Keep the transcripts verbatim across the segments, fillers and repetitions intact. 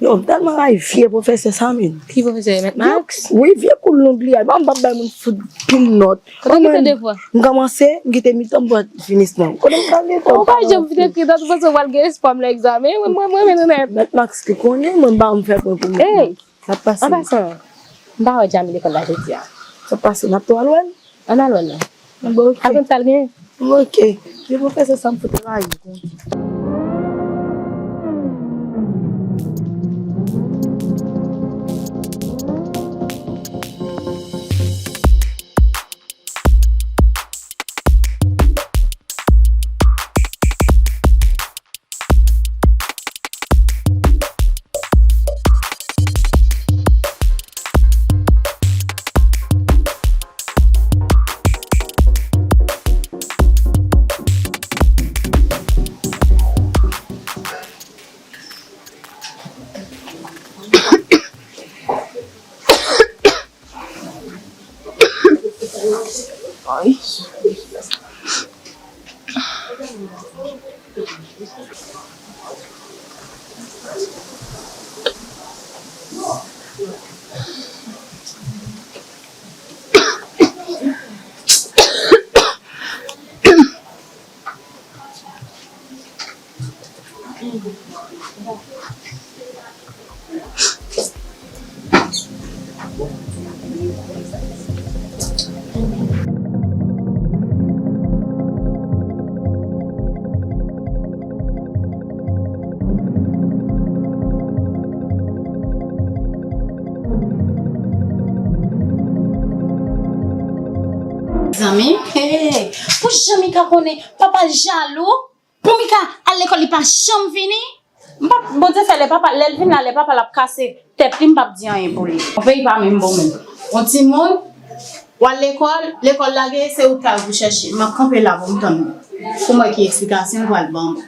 Oh, m tèlman rayi vye pwofesè sa, men. Ki pwofesè? Mèt Max? Wi, vye kou long li a. Bon, m p ap bay moun fout pil nòt. Kote w kite devwa? M kòmanse, m kite mitan, m pran finisman. Kote m prale? Ou pa janm vin ekri nòt, ou panse w pral gen espwa m nan egzamen? Mwen, mwen, mwen, mwen, mwen. Mèt Max ki konnen, mwen, m pa m fè pwen pou mwen. Hey! Sa ap pase? An pasan, m pa wè Djami lekòl la jodi a. Sa ap pase? N ap tou al wè l? Ann al wè l non. Bon, ok. Al konn sa l gen? Bon, ok. Vye pwofesè sa m fout rayi konsa. Zanmi, hey, pou jan Mika konnen papa l jalou, pou Mika al lekòl li pa janm vini. M p ap, Bondye fè lè papa, lè l vin la, lè papa l ap kase tèt li, m p ap di anyen pou li. Yon peyi pa menm bon menm. Yon timoun, w al lekòl, lekòl lage, se ou k al pou chèche. M ap kanpe la pou m tann ou. Pou m wè ki eksplikasyon ou pral ban mwen.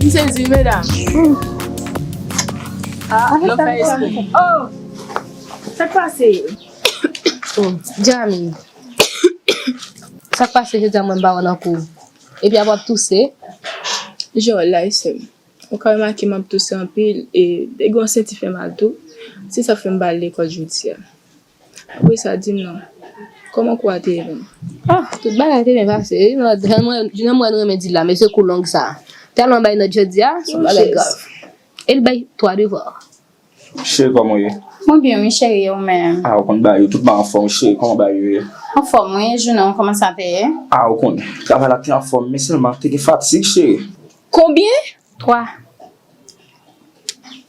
M sezi, medam. Ah, non, fè espre. Oh! Sa k pase? Oh, Djami. Sa k pase jodi a, mwen m pa wè nan kou. Epi ap ap touse. Jan w la, sè m. Ou ka remake m ap touse anpil e depi yon senti fè mal tou. Se sa k fè m pa al lekòl jodi a. Apre sa, di m non. Kòman kou a te ye menm? Ah, tout bagay te byen pase. Jan mwen, jan mwen renmen di l la, mesye kou long sa. Tèlman bay nòt jodi a, se yon bagay grav. E l bay twa devwa. Cheri, kòman w ye? Mwen byen, wi, cheri, e ou menm? Ah, ou konn bagay yo, tout bagay anfòm, cheri, kòman bagay yo ye? Anfòm, wi, jounen w, kòman sa te ye? Ah, ou konn, travay la te anfòm, men sèlman te gen fatig, cheri. Konbyen? Twa.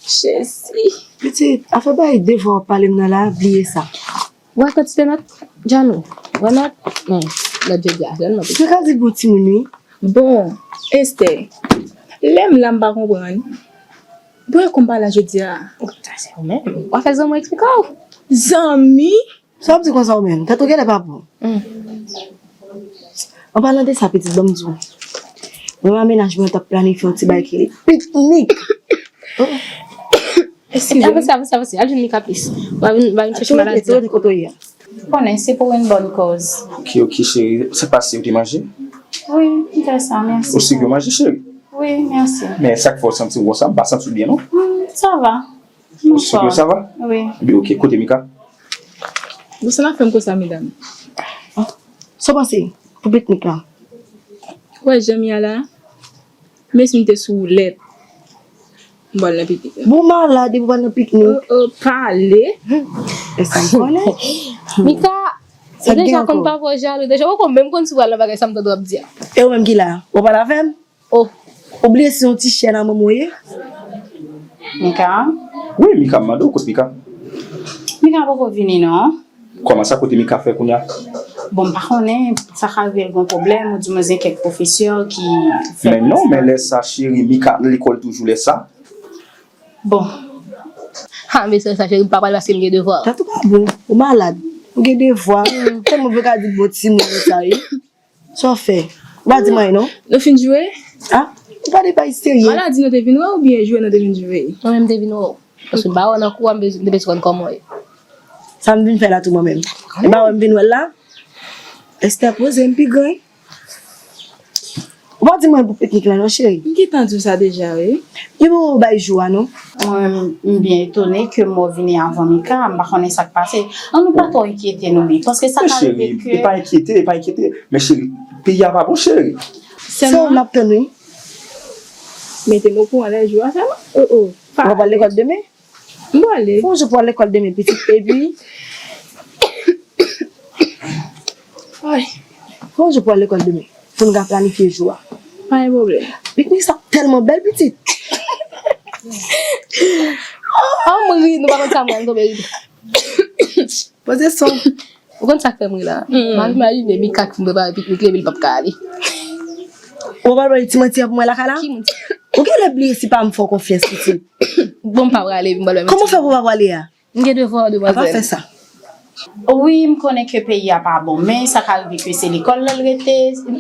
Jezi. Pitit, afè bay devwa w ap pale m nan la, bliye sa. Wè kantite nòt, Djami. Wè nòt, men, nòt jodi a, sèlman pitit. Yo ka di l bon timoun, wi. Bon, Esther, lè m la m pa konprann. Bwè konpa la jodi a. Sa se ou menm. W a fè zanmi w eksplike w. Zanmi? Sa w ap di konsa ou menm? Tèt ou genlè pa bon. Hmm. An palan de sa, pitit, ban m di w. Mwen ak mennaj mwen t ap planifye yon ti bagay ki rele piknik. Eskize m. Avanse, avanse, avanse. Al jwenn Mika plis. W a vin, w a vin chèche maladi a. Rete kote w ye a. Konnen se pou yon bòn kòz. Ok, ok, cheri. Sa k pase, ou te manje? Wi, m fè sa, mèsi. Ou sik yo manje, cheri? Wi, mèsi. Men sa k fè w santi w konsa, m pa santi w byen, non? Hmm, sa va. Ou sik yo, sa va? Wi. Ebyen, ok, kote Mika? Bon, sa n ap fè m konsa, medam? Sa w panse pou piknik la? Ou wè jan m ye a la? Men si m te sou woulèt, m pral nan piknik la. Bon, malad epi w pral nan piknik. Oh, oh, pale. E sa m konnen. Mika, ou deja konn papa w jalou. Deja, ou poko menm konn si w pral nan bagay sa m tande w ap di a. E ou menm ki la? Ou pale avè m? Oh. Ou bliye se yon ti chèn a manman w ye? Mika? Wi, Mika, m mande w, kot Mika? Mika poko vini, non. Kòman sa, kote Mika fè kounye a? Bon, m pa konnen, sa ka rive l gen pwoblèm, oudimwens gen kèk pwofesè ki fè. Men non, men lè sa, cheri, Mika lekòl toujou lè sa. Bon, Ha, mesye, sa cheri, m pa pral paske m gen devwa. Tèt ou pa bon, ou malad. Ou gen devwa. Kòman w ka di bon timoun sa ye? Sa w fè? Ou pa di m anyen non. Nou fin joure? Ah, ou pa de bagay serye. Maladi nou te vin wè oubyen joure nou te vin joure? Mwen menm te vin wè w. Paske m pa wè w nan kou a, m bezwen, m te bezwen konn kòman w ye. Sa m vin fè la tou mwen menm? E pa wè m vin wè l la? Esther, poze m pi gran. Ou pa di mwen pou piknik la non, cheri. M gentan di w sa deja, wi. Yo bay jou a non. Mwen menm, m byen etone ke m wè w vini avan Mika, m pa konnen sa k pase. Ann nou pa twò enkyete nou, men, paske sa ka rive ke... Cheri, e pa enkyete, e pa enkyete. Men cheri, peyi a pa bon, cheri. Sèlman, n ap tann, wi. Mete m okouran lè jou a sèlman. Oh, oh. Ou pa pral lekòl demen? M prale. Fè yon jou pou w al lekòl demen, pitit, epi Ay. Fè yon jou pou w al lekòl demen, pou n ka planifye jou a. Pa gen pwoblèm. Piknik sa tèlman bèl, pitit. Ah, m ri, nou pa konn sa m wè, m tonbe ri. Poze son. Ou konn sa k fè m ri la? M ap imajine Mika k fin prepare piknik li, epi l p ap ka ale. Ou pa pral bay ti manti a pou mwen lakay la? Ki manti? Ou genlè bliye si pa m fè w konfyans, pitit. Bon, m pa prale, m pral bay manti. Kòman w fè pou w pa prale a? M gen devwa, demwazèl. Pa fè sa. Wi, m konnen ke peyi a pa bon, men sa ka rive ke se lekòl la l rete.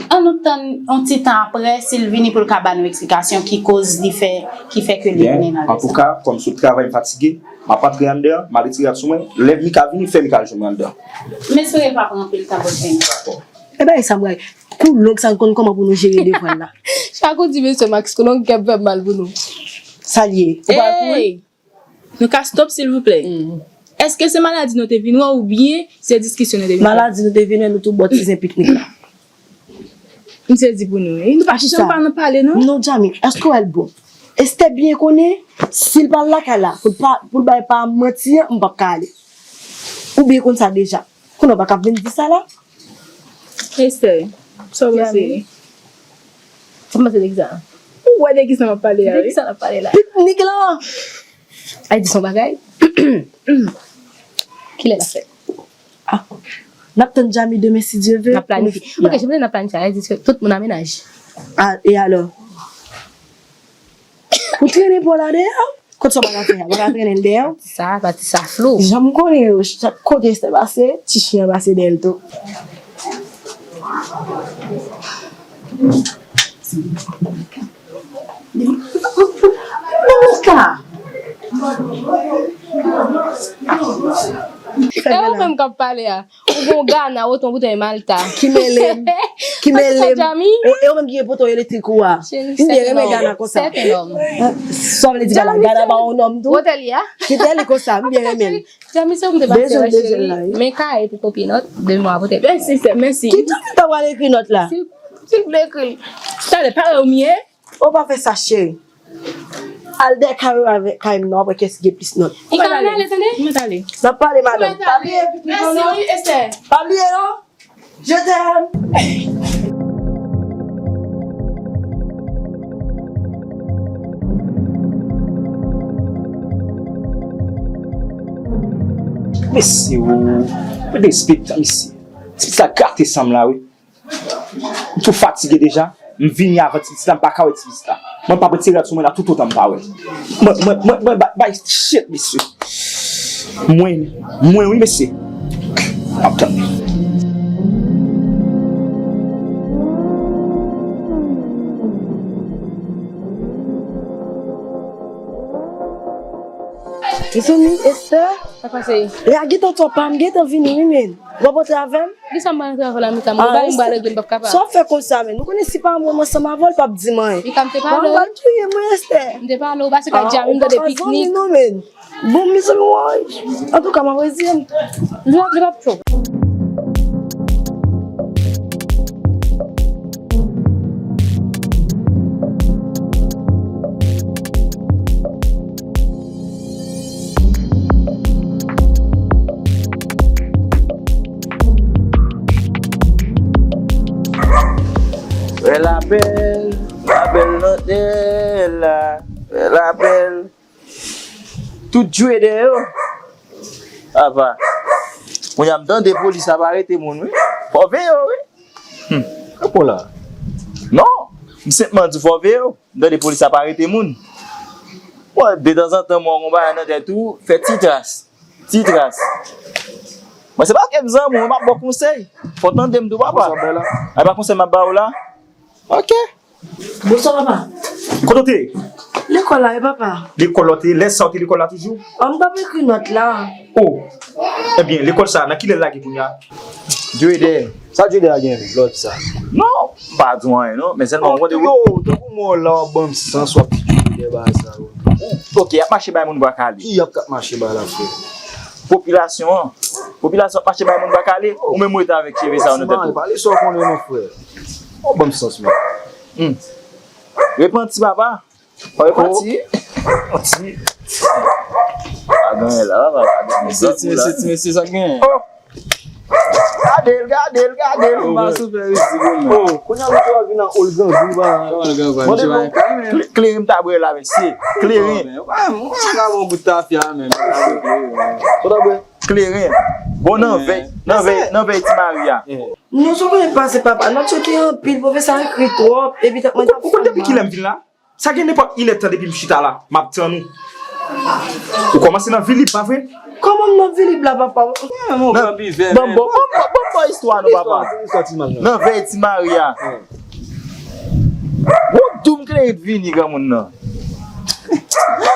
Ann nou tann yon ti tan apre, si l vini pou l ka ba nou eksplikasyon ki koz li fè, ki fè ke li vini nan lè sa. Antouka, kòm sot travay, m fatige, m ap antre anndan, m al retire rad sou mwen. Lè Mika vini, fè Mika al jwenn mwen anndan. M espere l pa pran anpil tan pou l vini. Dakò. E bagay sa, m pral kou long sa, n konn kòman pou nou jere devwa n la. Chak ou di mesye Max kou long, kè m fè m mal pou nou. Sa l ye? Ou pral kouri? Nou ka stop, silvouplè? Èske se maladi nou te vin wè oubyen se diskisyon nou te vin fè? Maladi nou te vin wè, nou tou bò ti zen piknik la. M sezi pou nou, wi. Nou pa janm pa nan pale, non? Non, Djami, èske w wè l bon? Esther byen konnen, si l pral lakay la, pou l pa, pou l bay pa m manti an, m p ap ka ale. Ou byen konn sa deja. Kounye a w pa ka vin di sa la. Esther, sa w panse? Sa m panse de ki sa? Ou wè de ki sa m ap pale a, wi. De ki sa n ap pale la? Piknik lan! Ay, di son bagay. Kilè l ap fèt? Ah. N ap tann Djami demen, si Dye ve. N ap planifye. Ok, je voulais n ap planifye. Ay, di tout moun a mennaj. Ah, e alò? Ou trennen pa w la dèyè? Kot sa w pa ka fè a? Ou pa ka trennen l dèyè w? Sa, pati sa flou. Jan m konnen yo, chak kote Esther pase, ti chen an pase dèyè l tou. Mika! E ou menm k ap pale a? Ou gon gana, ou t on boutèy Malta. Ki mele m. Ki mele m. Sa Djami? O, e ou menm ki gen poto elektrik ou a. M byen renmen gana konsa. Sa w vle di pa la? Gana pa yon nonm tou? Wote li a? Kite li konsa, m byen renmen l. Djami, se ou m te pase wè, cheri. Men kay pou kopye nòt, demen w a pote. Mèsi, sè, mèsi. Ki jan m ta pral ekri nòt la? Si, si l vle ekri l. Talè, pare w m ye. Ou pa fè sa, cheri. Al dèyè kay ou avèk kay m nan, w ap wè kiyès ki gen plis nòt. Mwen ale, tande? Mwen ale. N ap pale, madanm. Pa bliye, pitit mwen, non. Mèsi, wi, Esther. Pa bliye, non. Je t'aime. Mesye, ou, ou derespektan, mesye. Ti sa gate san m la, wi. M twò fatige deja. M vini avan ti pitit la, m pa ka wè ti pitit la. Mwen p ap retire rad sou mwen la toutotan m pa wè l. Mwen, mwen, mwen, mwen, bay, bay shit, mesye. Mwen, mwen wi, mesye. M ap tann. Mezanmi, Esther. Sa pase? E a gentan twò pa m gentan vini wi, men. W ap antre avè m? Kisa m pral antre avè l la, Mika? Mwen pa m pral regle, m p ap kapab. Sa w fè konsa, men? Nou konnen si pa mwen, m ansanm avè w, l p ap di m anyen. Mika, m te pale w. Bon, w pral touye mwen, Esther. M te pale w, pase kay Djami, m tande piknik. Non, men. Bon, mezanmi, woy. Antouka, m ap rezye m. Li p ap, li p ap cho. Fè lapèl, lapèl nan tè la, fè lapèl. Tout jwe dèyè yo. Apa. Kounye a m tande polis ap arete moun, wi. Fò veye yo, wi. Hmm. Kanpe w la. Non. M senpman di w fò veye w. M tande polis ap arete moun. Bon, detanzantan, mwen gon bagay nan tèt ou, fè ti tras. Ti tras. Mwen se pa ke m zanmi w, m ap ba w konsèy. Fò w tande m tou, papa. Konsèy w bay la? A pa konsèy m ap ba w la? Ok. Bonswa, papa. Kote w te ye? Lekòl la, wi, papa. Lekòl la w te ye? Lè sa w te lekòl la toujou? An, m t ap ekri nòt la. Oh. Ebyen, lekòl sa, nan kilè l lage kounye a? Dwe dèyè. Sa Dwe dèyè a gen, lè w di sa? Non, m pa di w anyen, non. Men sèlman, w konn yo, tankou mwen la, w ap ban m sans, w ap di Dwe dèyè bagay sa yo. Ok, y ap mache bay moun bwa kale. Ki y ap k ap mache bay la, frè? Popilasyon an. Popilasyon ap mache bay moun bwa kale. Ou menm ou rete avèk cheve sa yo nan tèt ou. Pale sa w konnen, non, frè. W ap ban m sans, men. Hmm. Repanti, papa. Fò yo pati. Pati. Pa genyen la, papa, pa genyen. Mesye, ti mesye, ti mesye, sa k genyen? Oh. Gade l, gade l, gade l. Ou pa sou fè rizik ou menm. Oh, kounye a ou vin nan ol grangou, ba. Ol grangou, mande misye pa gen kay menm. Kleren m ta bwè la, mesye. Kleren. Ou pa, ou pa ka bon gout tafya menm. Ou ta bwè? Kleren. Bon, nan vèy, nan vèy, nan vèy Ti Maria. Non, sa w konnen pase, papa. Nòt yo te anpil, pwofesè a ekri twòp, epi t ap mande. Ou konn depi kilè m vin la? Sa gen nenpòt inèdtan depi m chita la, m ap tann ou. Ou kòmanse nan vilip, pa vre? Kòman m nan vilip la, papa? Ban m, ban m, ban m, ban m istwa nou, papa. Nan vèy Ti Maria. Yon doum kleren t vini, granmoun nan.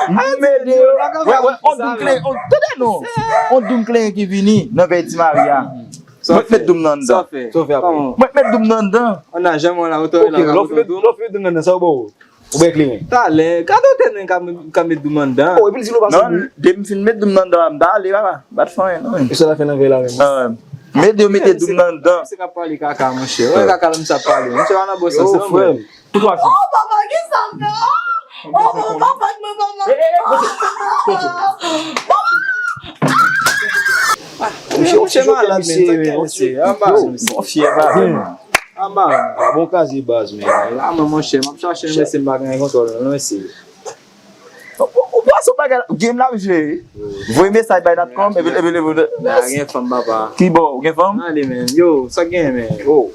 M ede yo. Wè, wè, yon doum kleren, yon, tande non. Yon doum kleren ki vini nan vèy Ti Maria. Mwen k met doum nan anndan. Mwen k met doum nan anndan. Lè w fin met doum nan anndan, sa yo ba w? Ou bwè kleren. Talè, gade w tèt mwen ka met, ka met doum anndan. Oh, epi l di nou pa sou. Non, depi m fin met doum nan anndan, m ta ale, papa. M pa t fè anyen, non. E sa l ap fè nan vèy la menm? Ah, m ede yo mete doum nan anndan. Misye k ap pale kaka, monchè. Wè kaka la misye ap pale. Misye pa nan bon sans, non, frè m. Oh, papa, ki sa m fè? Oh, oh, papa, mwen, papa. Monchè, monchè malad, men. Sa k gen, mesye? Anba, mesye. Anba. Ah, bon kraze baz, men. La, mwen, monchè, m ap chache l, mesye, m pa gen kontwòl, non, mesye. Ou, ou, ou panse w pa gen game la, mesye? Voye mesaj bay Natcom, epi, epi, epi. Pa gen fanm, papa. Ki bò, ou gen fanm? Ale, men. Yo, sa k gen, men? Oh.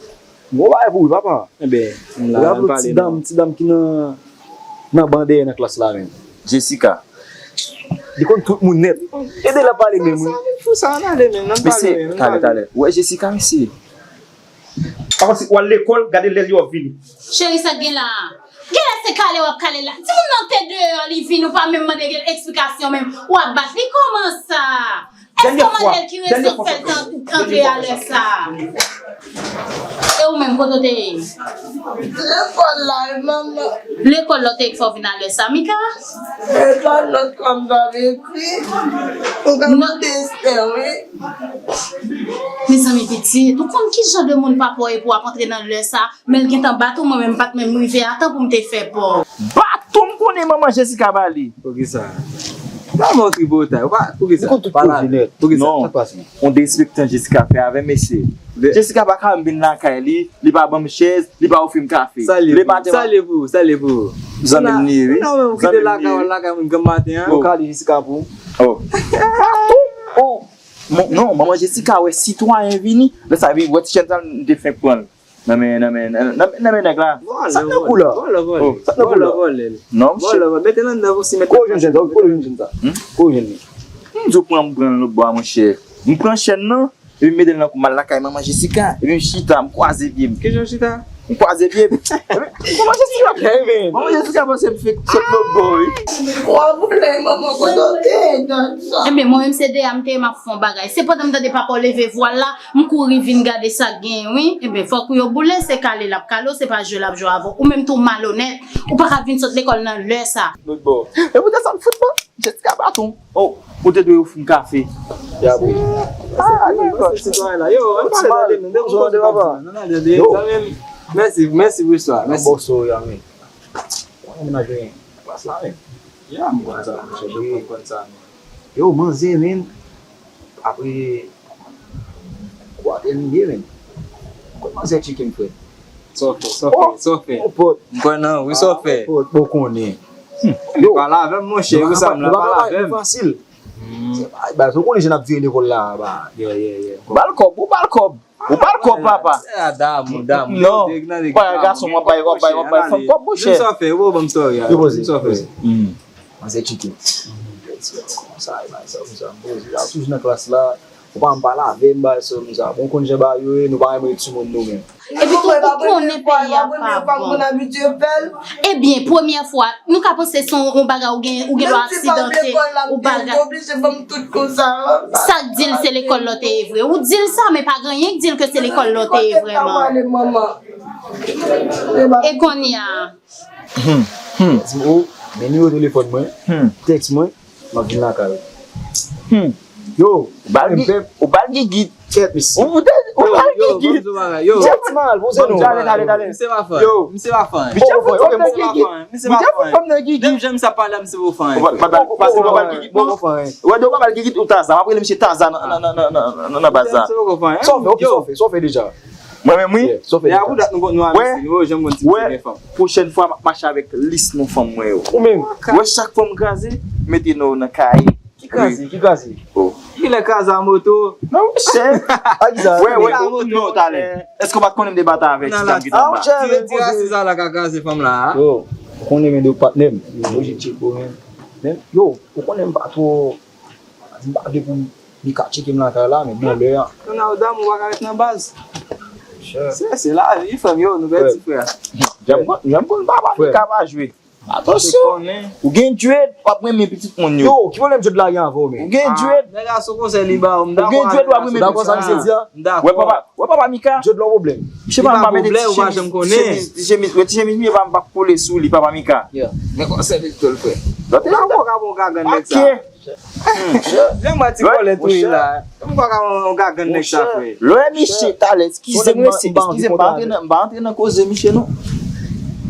Bon bagay pou ou, papa. Enben, m la, m pale. Ti dam, ti dam ki nan, nan ban dèyè nan klas la, men. Jessica. Li konn tout moun nèt. Ede l ap pale menm, wi. Sa, sa, fou sa, ann ale, men. Ann pale, men. Mesye, talè, talè. Ou wè Jessica, mesye? Pa kòmsi w al lekòl, gade lè li w ap vini. Cheri, sa k gen la a? Genlè se kale w ap kale la. Timoun nan te deyò, li vini, ou pa menm mande l eksplikasyon menm. W ap bat li kòman sa? Èske manzè ki rezon fè l t antre a lè sa a? E ou menm, kote w te ye? Lekòl la, wi, manman. Lekòl la w te ye k fè w vin a lè sa a, Mika? E pa nòt kòm m t ap ekri. Ou ka monte Esther, wi. Mezanmi pitit, ou konn ki jan de moun papa w ye pou w ap antre nan lè sa, men l gentan bat ou, mwen menm m pa t menm rive a tan pou m te fè pa w. Baton m konnen manman Jessica ba li. Poukisa? Manman w tripotay, ou pa, poukisa? Li konn tout koze nèt. Poukisa? Sa k pase? On derespektan Jessica fè avè m, mesye. Jessica pa ka vin lakay li, li pa ban m chèz, li pa ofri m kafe. Sa l ye pou ou? Sa l ye pou ou? Zanmi m li ye, wi. Zanmi m li ye. Ou kite lakay ou, lakay moun granm maten an. Ou ka li Jessica pou ou. Oh. Baton! Oh. Mon, non, manman Jessica wè sitwayen vini, lè sa vini, wè ti chèn sa, m te fenk pran l. Nan men, nan men, nan, nan, nan men nèg la. Sa k nan kou la? Vòlè, vòlè. Oh, sa k nan kou la? Vòlè, vòlè. Non, monchè. Vòlè, vòlè. Mete l anndan pou si mete l anndan. Kote w jwenn chèn sa? Kote w jwenn chèn sa? Hmm? Kote w jwenn li? M di w pran m pran l lòt bò a, monchè. M pran chèn nan, epi m mete l nan kou, m al lakay manman Jessica, epi m chita, m kwaze pye m. Kijan w chita? M kwaze pye m. Manman Jessica, manman Jessica panse m fenk sot lòt bò, wi. W ap boule manman kote w te ye dat sa. Enben, mwen menm se deyò m te ye, m ap fè yon bagay. Se pandan m tande papa w leve vwal la, m kouri vin gade sa k genyen, wi. Enben, fòk yo boule, se kale l ap kale w, se pa jwe l ap jwe avè w. Ou menm tou w malonèt, ou pa ka vin sot lekòl nan lè sa. Lòt bò. E poutèt sa m fout mwen. Jessica baton. Oh, ou te dwe ofri m kafe. Ya wi. Ah, dakò. Se sitwayen la. Yo, ann pale tande nou. Depi w konn papa. Ann ale tande. Zanmi m. Mèsi, mèsi pou istwa. Mèsi. Bòs ou ya men. Mwen mennaj gen plas la men. Ya, m konn sa, monchè, m konn sa men. Yo, manzè men. Apre, kwa tè m ye men. Kot manzè tcheke m, frè? Sa w fè, sa w fè, sa w fè? M kwè nan ou, wi, sa w fè? Ou konnen. Yo, pale avè m, monchè, wi, sa m la, pale avè m. Fasil. Baz, ou konnen jan n ap vire lekòl la, ba. Ba l kòb, ou ba l kòb. Ou ba l kòb, papa. Damou, damou. Non. Bay gason, w ap bay, w ap bay, w ap bay fanm kòb, monchè. Sa w fè, ou ban m sorry a. Sa w fè. Manzè tcheke. Konsa, e bagay sa, konsa, m poze la, toujou nan klas la. Ou pa m pa lave m, bagay sa, konsa. Bon, konn jan bagay yo ye, nou pa renmen timoun nou menm. Epi tou, ou konnen peyi a pa bon. Ebyen, premyè fwa, nou ka panse se yon bagay ou gen, ou gen dwa aksidante, ou bagay. Sa k di l se lekòl la w te ye vre? Ou di l sa, men pa gen anyen k di l ke se lekòl la w te ye vrèman. E kounye a? Di m, o, men nimewo telefòn mwen, tèks mwen, m ap vin lakay ou. Yo, ou ba l gigit. Ou ba l gigit. Kèt, mesye. Ou ba l gigit. Kèt mal, poze non. Tale, tale, tale. Misye pa fan. Yo. Misye pa fan. Misye pa fan. Misye pa fan. Menm jan misye ap pale la, misye pa fan. Ou ba l gigit, non. Ou ba l gigit, ou Taza. M ap rele misye Taza nan baz la. Sa w fè, ok, sa w fè, sa w fè deja? Mwen menm wi. Depi pou dat nou konn nou a Messi, nou pa janm konn si misye gen fanm. Pwochèn fwa m ap mache avèk lis non fanm mwen yo. Ou menm? Wè chak fwa m kraze, m mete non w nan kaye. Ki kraze? Ki kraze? Kilè kraze a moto? Non monchè. Wè wè ou non talè. Èske w pa t konnen m te bata avèk ti dam ki t anba? Ti rasis sa la ka kraze fanm la. Yo, ou konnen men de patnè m. Yo, Jitcheko men. Men yo, ou konnen m pa twò. M pa vle pou Mika tcheke m lakay la, men bon lè a. Ronaldo, ou pa ka ret nan baz. Se, se lavi, frè m, yo, nou pèdi, frè. Janm konn, janm konn papa Mika pa jwe. Atansyon. Ou gen dread, w ap renmen pitit moun yo. Yo, ki pwoblèm dread la gen avè w, men? Ou gen dread. Nèg a sou konsèy li ba ou, m dakò avè l. Ou gen dread, w ap renmen pitit moun yo. M dakò sa misye di a? M dakò. Wè papa, wè papa Mika. Dread la w pwoblèm. Misye pa m pa mete ti chemiz, ti chemiz, wè ti chemiz misye pa m pa koule sou li, papa Mika. Men konsèy li tòl, frè. Lòt la. Ou ka bon gagan nèg sa. Jan m wè ti kòlèt ou ye la. M kwè ka yon gagann nèg sa fè. Lè w wè misye talè, eskize m, eskize m, m pa antre nan, m pa antre nan koze misye non.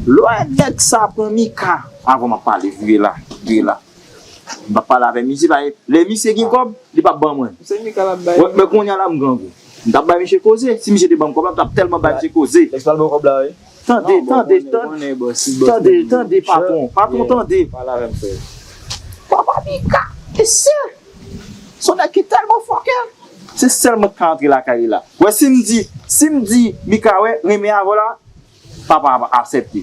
Lè w wè nèg sa pran Mika, avan m ap pale, vire la, vire la. M p ap pale avè misye, paske lè misye gen kòb, li p ap ban mwen. Se Mika l ap bay. Men kounye a la m grangou. M t ap bay misye koze, si misye te ban m kòb la, m t ap tèlman bay misye koze. Tèks pa l ba w kòb la wi. Tande, tande, tande, tande, patwon, patwon, tande. Papa Mika, mesye, se yon nèg ki tèlman fòkè. Se sèl mwen ki ka antre lakay li la. Wè, si m di, si m di Mika, wè, renmen avè w la, papa ap aksepte.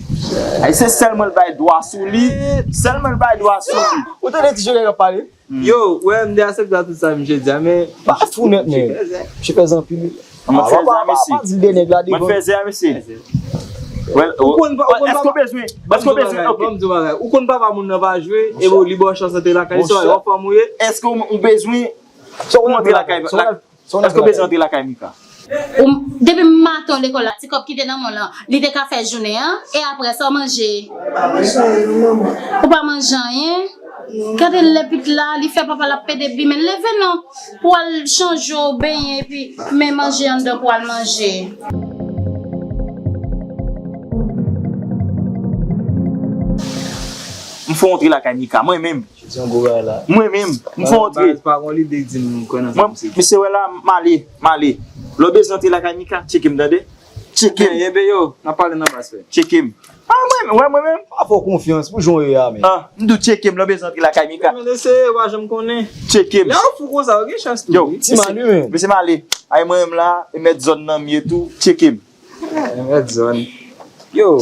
Ay, se sèl mwen l bay dwa sou li, sèl mwen l bay dwa sou li. Ou tande ti jere k ap pale? Yo, wè, m te aksepte a tout sa misye di a, men. Pa fou nèt, men. Misye fèzè anpil. Mwen fèzè a mesye. Pa di de nèg la devan. Mwen fèzè a mesye. Ou konn pa, ou konn pa, èske w bezwen, èske w bezwen, ok. Ban m di w bagay. Ou konn papa moun nan pa jwe, e li ba w chans antre lakay li, se yon fanm ou ye. Èske w bezwen pou antre lakay, èske w bezwen antre lakay Mika? Depi maten w lekòl la, ti kòb ki te nan men w lan, li te ka fè jounen an, e apre sa w manje? Ou pa manje anyen? Gade lè pit la, li fè papa l ap pede bi, men leve non, pou w al chanje w, benyen, epi men manje anndan pou w al manje. M fè w antre lakay Mika, mwen menm. Mwen menm, m fè w antre. Baz pa gon lide di m kwè nan sa misye di. Mesye wè la, m ale, m ale. Lè w bezwen antre lakay Mika, tcheke m tande. Tcheke m. Ebyen yo, n ap pale nan baz frè. Tcheke m. Ah, mwen, wè mwen menm. Pa fè w konfyans pou jan w ye a, men. Ah, m di w tcheke m lè w bezwen antre lakay Mika. Men eseye, w pa janm konnen. Tcheke m. Lè w fou konsa, w gen chans tou wi. Ti mal wi, men. Mesye m ale. Ay mwen menm la, e mèt zòn nan m ye tou, tcheke m. Mèt zòn. Yo,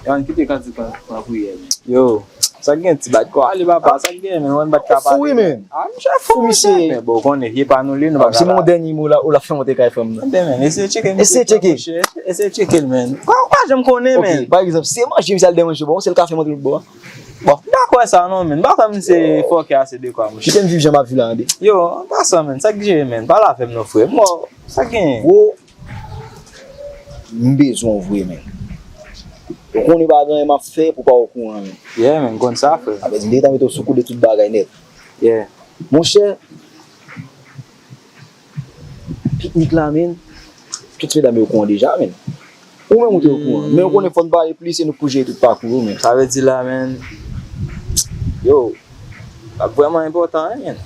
yo ann kite kantik lan pran priyè, men. Yo, sa k gen ti bat kò ale papa, sa k gen, men, mwen bat ka pale. Fou wi, men. Ah, misye fou, misye. Men bon, w konnen, vye pa nou li, nou pa ka. Si m yon dènye mo la, ou la fè monte kay fanm nan. Tande, men, eseye tcheke misye. Eseye tcheke. Eseye tcheke l, men. Ou pa janm konnen, men. Ok, pa egzanp, si se manje misye al dèmanje, bon, se l ka fè monte lòt bò a. Bon. M pa kwè sa non, men. M pa kwè misye fòkè ase de kwa, monchè. Kite m viv jan m ap viv la, tande. Yo, an pasan, men, sa k jere, men. Pale avè m non, frè. Bon, sa k genyen? Gwo, m bezwen w vre, men. Ou konnen pa gen anyen m ap fè pou w pa okouran, men. Yeah, men, m konn sa, frè. Sa vle di, m deja mete w sou koude tout bagay nèt. Yeah. Monchè, piknik la, men, tout medam yo okouran deja, men. Ou menm ou te okouran. Men ou konnen fò n pale plis e nou k pou jere tout pakou yo, men. Sa vle di la, men, yo, l ap vrèman enpòtan, wi, men.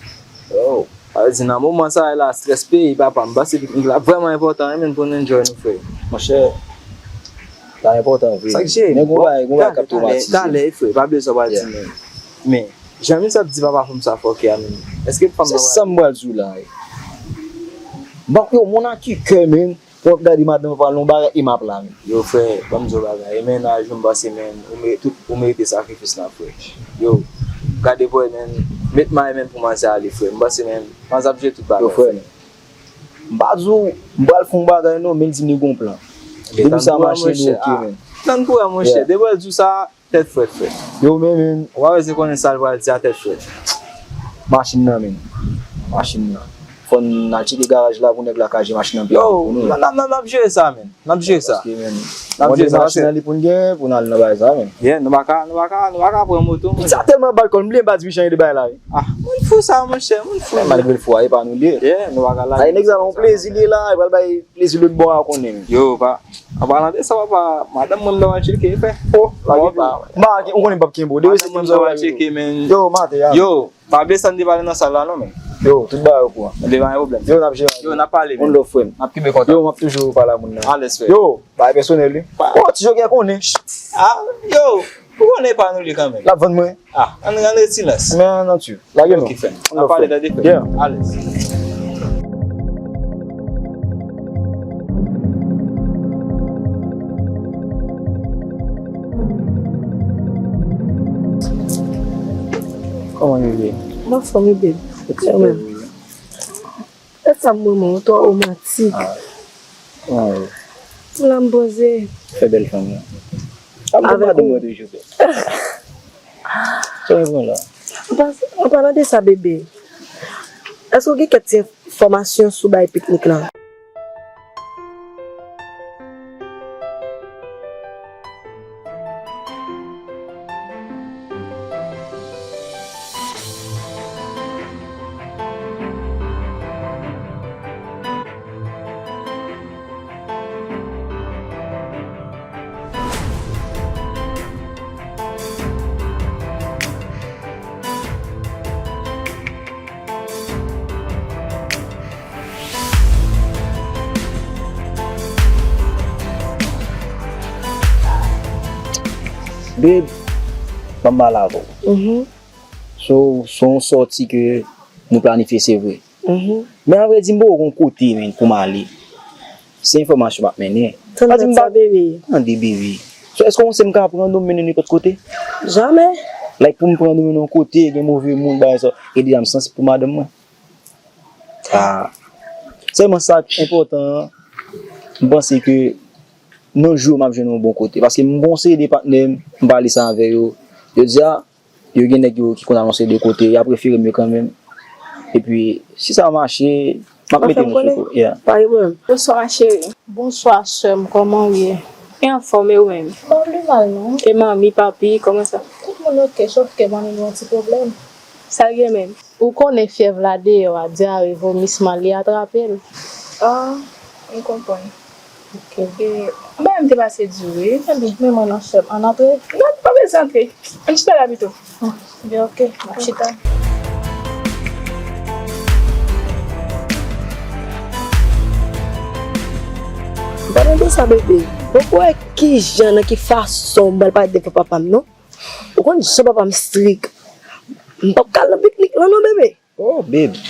Yo. Sa vle di nan moman sa a la, strès peyi, papa, m panse piknik la vrèman enpòtan, wi, men, pou n enjoy nou, frè. Monchè, sa enpòtan vre. Sa k jere? Men gon bagay, gon bagay k ap twomatize. Talè, talè, frè, pa bliye sa w pral di, men. Men, jan misye ap di papa fanm sa fòkè a, men. Èske fanm nan pral. Se sa m pral di w la, wi. M pa kwè w, mon aki kè, men. Pou w ap gade madanm pral yon bagay e m ap la menm. Yo, frè, ban m di w bagay. E mennaj ou, m panse, men, ou merite, ou merite sakrifis la, frè. Yo, Gade bòy, men, met may, men, pou manzè ale, frè. M panse, men, manzè ap jere tout bagay, frè. M pa di w, m pral fè yon bagay non, men l di m li gon plan. Depi sa mache, li oke, men. Tann pou wè, monchè. Depi w di w sa, tèt frèt, frè. Yo, men, men. Ou pa bezwen konnen sa l pral di a, tèt frèt. Machin nan, men. Machin nan. Fò n al tcheke garaj la pou nèg la ka jere machin nan pi rapid pou nou. Yo, n ap, n ap, n ap jere sa, men. N ap jere sa. Paske, men, n ap jere sa, machin nan li pou n gen, pou n al nan bagay sa, men. Yeah, nou pa ka, nou pa ka, nou pa ka pran moto, men. Sa tèlman ba l kòl, m bliye m pa di Richard de bagay la, wi. Ah, moun fou sa, monchè, moun fou. Malgre l fou a, e pa nou li ye. Yeah, nou pa ka lage. Ay, nèg sa, yon plezi li ye la, e pral bay plezi lòt bò a konnen. Yo, pa, an palan de sa, papa, madanm mwen m dwe al tcheke, frè. Oh, pa gen, ou konnen m p ap kenbe w. Depi se madanm mwen m dwe al tcheke, men. Yo, maten, ya. Yo, pa bliye sa n te pale nan sal la, non, men. Yo, tout bagay okouran. Li pa gen pwoblèm. Yo, n ap jere. Yo, n ap pale, men. Moun love, frè m. N ap kenbe kontak. Yo, m ap toujou pale ak moun nan. Alèz, frè. Yo, bagay pèsonèl, wi. Oh, ti Joker konnen. Ah, yo, ou konnen e pa nou li kanmenm. L ap vann mwen. Ah, ann, ann ret silans. Men an nati. Lage non. Ok, frè m. N ap pale tande, frè m. Yeah. Alèz. Kòman nou ye? M anfòm, wi, babe. Kòman? E sa m renmen w, ou twò romantik. Ah. Kòman w ye? M la m poze. Fè bèl fanm nan. Ap gade madanm mwen toujou bèl. Sa w pran la? An pas-, an palan de sa, bebe, èske w gen kèk ti enfòmasyon sou bay piknik lan? Babe, ban m pale avè w. Mhm. So, se yon sòti ke nou planifye, se vre. Mhm. Men avrèdi, m poko gon kote, men, pou m ale. Se enfòmasyon m ap mennen. Tande sa, bebe. Tande, bebe. So, èske w panse m ka pran nou mennen nenpòt kote? Jamè. Like, pou m pran nou mennen yon kote, gen move moun, bagay sa, e deja m sansib pou madanm mwen. Ah. Sèlman sa k enpòtan an, m panse ke nan jou m ap jwenn yon bon kote. Paske m gon seri de patnè m, m pale sa avè yo. Yo di, a, yo gen nèg yo ki konn al yon seri de kote, y ap refere m yo kanmenm. Epi, si sa mache, m ap mete nou sou kou. Yeah. Pa gen pwoblèm. Bonswa, ma chérie. Bonswa, sè m, kòman w ye? E anfòm, e ou menm? M pa pli mal, non. E manmi, papi, kòman sa? Tout moun oke, sòf ke manmi nou yon ti pwoblèm. Sa l gen menm? Ou konnen fyèv la deyò a, dyare, vomisman, li atrape l. Ah, m konprann. Ok. E, bagay m te pase di w, wi. Ebyen, men mwen nan chèm, ann antre. Non, pa bezwen antre. Ann chita la pito. Ah, byen, ok, m ap chita. Palan de sa, bebe, ou kwè kijan, nan ki fason m pral pale devan papa m, non? Ou konn jan papa m strik. M p ap ka al nan piknik lan non, bebe. Oh, babe.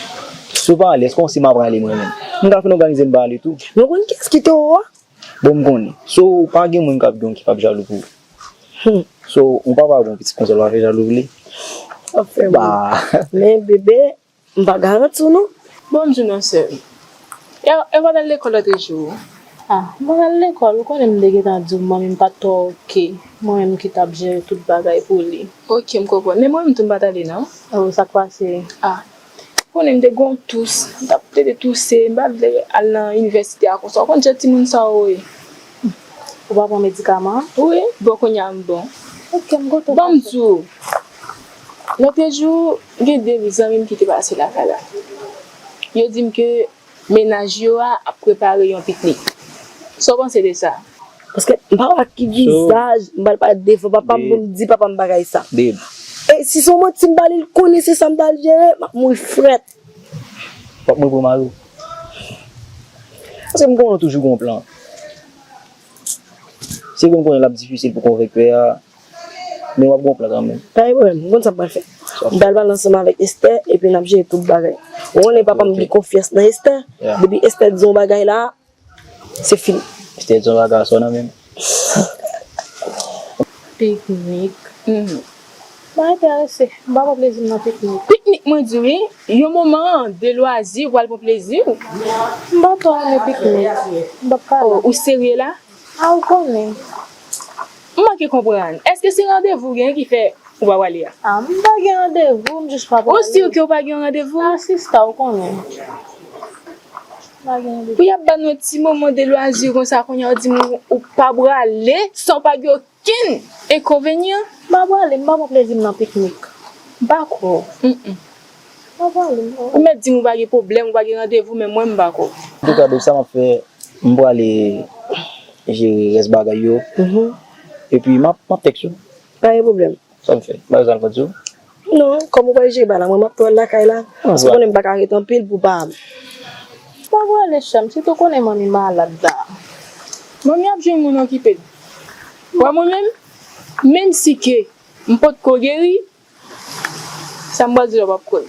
Si w pa ale, èske w si m ap ale mwen menm? M ka fin òganize m pa ale tou. Men w konn kiyès ki towo a? Bon, m konnen. So, pa gen moun k ap gen w ki p ap jalou pou ou. Hmm. So, yon papa bon pitit konsa, l pa fè jalou pou li. W ap fè bon. Bah. Men, bebe, m pa garanti w non. Bon, m di w non, sè m. E, e w pa t al lekòl lòt jou? Ah, m pa t al lekòl, ou konnen m te gentan di w, manmi m pa t twò oke. Mwen menm ki t ap jere tout bagay pou li. Ok, m konprann. Men mwen menm tou m pa t ale non. Oh, sa k pase? Ah, ou konnen m te gon tous, m t ap plede touse, m pa t vle al nan inivèsite a konsa. Ou konn jan timoun sa yo ye. Ou pa pran medikaman? Wi, bon, kounye a m bon. Ok, m kontan. Ban m di w, lòt jou, gen de zanmi m ki te pase lakay la. Yo di m ke mennaj yo a ap prepare yon piknik. Sa w panse de sa? Paske m pa wè ak ki vizaj m pral pale devan papa m pou m di papa m bagay sa. Babe. E si se yon manti m pale, l konnen se sa m pral jere, m ap mouri frèt. W ap mouri pou mari w. Paske m konnen w toujou gon plan. Se vre m konnen l ap difisil pou konvenk pè a, men w ap gon plan kanmenm. Pa gen pwoblèm, m konn sa m pral fè. M pral pale ansanm avèk Esther, epi n ap jere tout bagay. Ou konnen papa m gen konfyans nan Esther. Yeah. Depi Esther di yon bagay la, se fini. Esther di yon bagay, sa w nan men m. Piknik. Mhm. Pa enterese, m pa pran plezi m nan piknik. Piknik mwen di w wi, yon moman de lwazi, ou pral pran plezi w. M pa twò renmen piknik. M p ap ka la. Oh, ou serye la? A, ou konnen. M manke konprann. Èske se randevou w gen ki fè ou pa prale a? A, m pa gen randevou, m jis pa prale. Ou si ke ou pa gen randevou? A, sista, ou konnen. M pa gen randevou. Pou y ap ban nou ti moman de lwazi konsa, kounye a ou di m ou pa prale, san w pa gen okenn enkonvenyan? M pa prale, m pa pran plezi m nan piknik. M pa kwè w. Mm, mm. M pa prale, m pa prale. Ou mèt di m ou pa gen pwoblèm, ou pa gen randevou, men mwen m pa kwè w. Antouka, babe, sa m ap fè, m prale jere rès bagay yo. Mhm. Epi m ap, m ap tèks ou. Pa gen pwoblèm. Sa m fè? M pa bezwen al pran ti ou? Non, kòm ou pral jere bagay la, mwen m ap tou al lakay la. Paske ou konnen m pa ka ret anpil pou pa. M pa prale, chè m, sitou konnen manmi malad la. Manmi ap jwenn moun okipe l. Wè mwen menm, menm si ke m potko geri, sa m pral di w la w p ap kwè.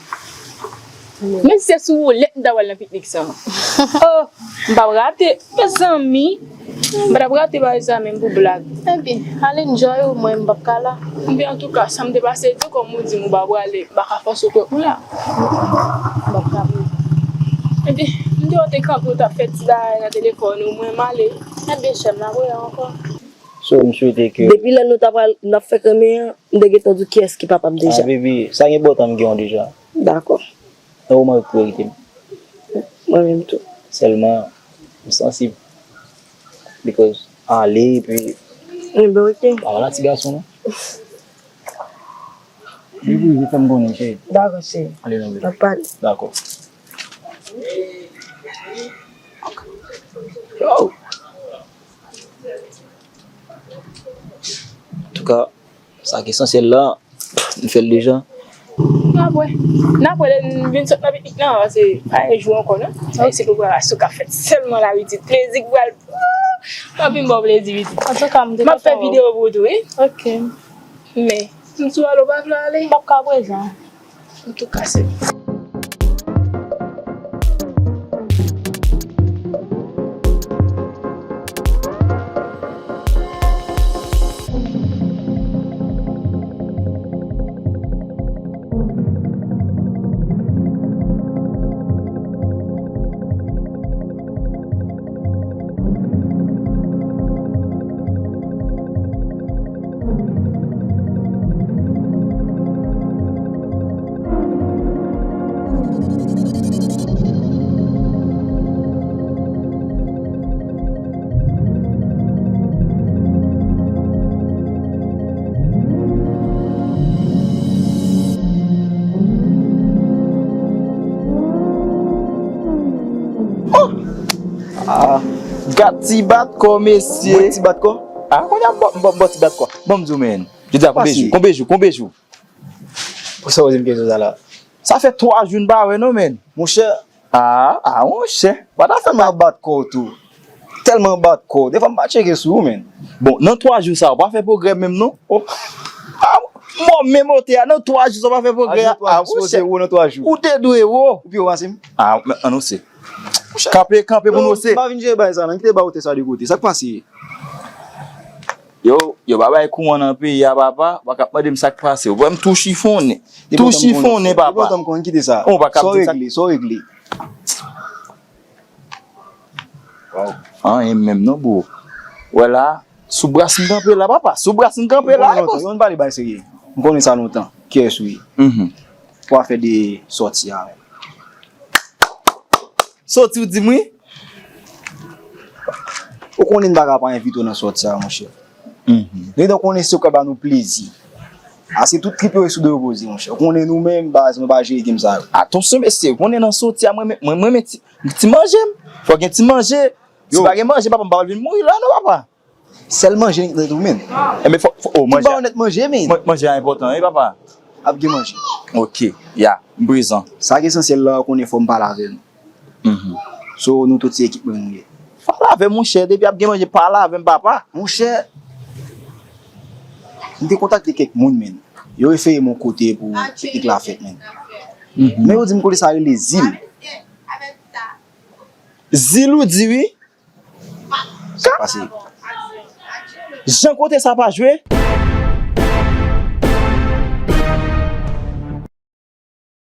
Menm si se sou woulèt m ta pral nan piknik sa. Oh, m p ap rate. Mezanmi, m pa t ap rate bagay sa menm pou blag. Ebyen, al enjoy ou, mwen m p ap ka la. Ebyen, antouka, sa m te pase di w, kòm ou di m ou pa prale, m pa ka fòse w kwè pou la. M p ap ka. Ebyen, m te wè w te kanpe, w t ap fè ti bagay nan telefòn ou, mwen m ale. Ebyen, chè m, n ap wè ankò. So, m swete ke. Depi lè nou ta pral, n ap fè krenmen an, m te gentan di w kiyès ki papa m deja. Ah, baby, sa gen bò tan m gen w deja. Dakò. Nan moman yo pou rete m. Mwen menm tou. Sèlman, m sansib. Because ale, epi. Ebyen, ok. Pa wè la ti gason, non? Li pou rive fè m konnen, cheri. Dakò, cheri. Ale, non, baby. N ap pale. Dakò. Yo! Antouka, sa ki esansyèl la, m fè l deja. N ap wè. N ap wè lè n vin sot nan piknik lan, paske pa gen jou ankò, non. Sa se preparasyon k ap fèt sèlman la, pitit. Plezi k pral. M ap vin ba w plezi, pitit. Antouka, m te kontan wè w. M ap fè videyo pou ou tou, wi. Ok. Men, m sou ale, ou pa vle ale? M p ap ka prezan. Antouka, se. Oh! Ah, gad ti bat kò, mesye. Mwen ti bat kò? Ah, kounye a m bò, m bò, m bò ti bat kò. Ban m di w, men. Jodi a, konbyen jou? Konbyen jou? Konbyen jou? Pou sa w di m kesyon sa la? Sa fè twa jou n pa wè non, men. Monchè. Ah, ah, monchè. Pa ta fè m ap bat kò w tou. Tèlman bat kò w. Defwa m pa tcheke sou ou, men. Bon, nan twa jou sa, w pa fè pwogrè menm non. Oh. Ah, mò menm otè a, nan twa jou sa, w pa fè pwogrè a. Ah, monchè. Ou te dwe wo. Ou pi wo pase m. Ah, men, ann ose. Kanpe, kanpe pou n ose. M pa vin jere bagay sa non. Kite ba otè sa de kote. Sa k pase? Yo, yo pa bay kouran nan peyi a, papa. Ou pa ka ap mande m sa k pase. Ou wè m tou chifonnen. Tou chifonnen, papa. Depi lontan m konn kite sa. Ou pa ka ap di sa. Sa w regle, sa w regle. Waw. Anyen menm non, bro. Wè la, sou bras m kanpe la, papa. Sou bras m kanpe la. M konnen lontan, yo, ann pale bay serye. M konnen sa lontan. Kiyès ou ye? Mhm. Pou afè de sòti a menm. Sòti ou di m wi. Ou konnen n pa ka pa envite w nan sòti a, monchè. Mhm. Gentan konnen se ou k ap ba nou plezi. Ase tout trip yo sou do yo poze, monchè. Ou konnen nou menm, baz, nou pa jere game sa yo. Atansyon, mesye, ou konnen nan sòti a, mwen, mwen, mwen, mwen, ti, ti manje m. Fò gen ti manje. Si pa gen manje, papa, m pa pral vin mouri la, non, papa. Sèl manje nèt ou men. Enben, fò, fò, oh, manje. Tout ba w nèt manje, men. Manje a enpòtan, wi, papa. Ap gen manje. Ok, ya, m prezan. Sa ki esansyèl la, ou konnen fò m pale avè nou. Mhm. So, nou tout se ekip mwen nou ye. Pale avè m, monchè, depi ap gen manje, pale avè m, papa. Monchè, m te kontakte kèk moun, men. Yo refere m yon kote pou piknik la fèt, men. Mhm. Men yo di m kote sa rele Zil. Zil ou di wi? Sa k pase? Jan kote sa pa jwe?